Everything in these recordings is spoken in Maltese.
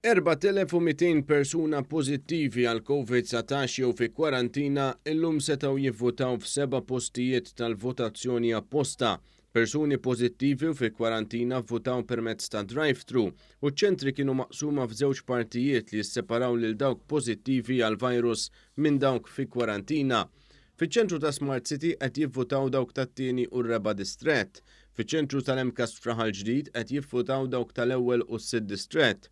4,200 persuna pożittivi għal Covid-19 jew fi kwarantina illum setgħu jivvutaw f'seba' postijiet tal-votazzjoni apposta. Persuni pożittivi u fi kwarantina vvutaw permezz ta' drive-thru u ċ-ċentri kienu maqsuma f'żewġ partijiet li jisseparaw lil dawk pożittivi għall-virus minn dawk fi kwarantina. Fiċ-ċentru ta' Smart City qed jivvutaw dawk tat-tieni u r-reba' distrett. Fiċ-ċentru tal-MCAST f'Raħal Ġdid qed jivvutaw dawk tal-ewwel u s-sitt distrett.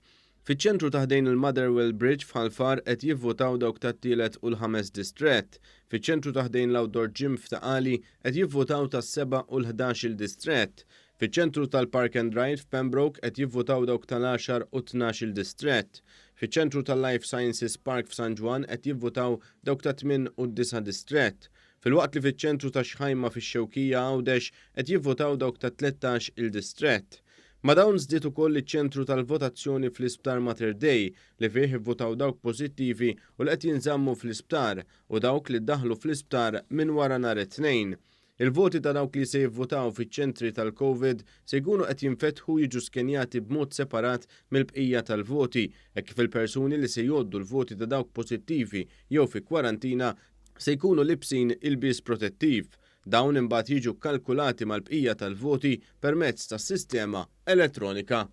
Fiċ-ċentru ta' ħdejn il-Motherwell Bridge f'Ħal Far qed jivvutaw dawk tat-tielet u l-ħames distrett. Fiċ-ċentru ta' ħdejn l-Outdoor Gym f'Ta' Qali qed jivvutaw tas-seba' u l-ħdax-il distrett. Fiċ-ċentru tal-Park and Ride f'Pembroke qed jivvutaw dawk tal-għaxar u t-tnax-il distrett. Fiċ-ċentru tal-Life Sciences Park f'San Ġwann qed jivvutaw dawk tat-tmien u d-disa' distrett. Filwaqt li fiċ-ċentru ta' Xħajma fix-Xewkija Għawdex qed jivvutaw dawk tat-13 il distrett. Ma' dawn żdied ukoll iċ-ċentru tal-votazzjoni fl-Isptar Mater Dei li fih ivvutaw dawk pożittivi u li qed jinżammu fl-isptar u dawk li ddaħħlu fl-isptar minn wara nhar it-Tnejn. Il-voti ta' dawk li se jivvutaw fiċ-ċentri tal-Covid se jkunu qed jinfetħu u jiġu skenjati b'mod separat mill-bqija tal-voti, hekk kif il-persuni li se jgħoddu l-voti ta' dawk pożittivi jew fi kwarantina se jkunu libsin ilbies protettiv. Dawn imbagħad jiġu kkalkulati mal-bqija tal-voti permezz tas-sistema elettronika.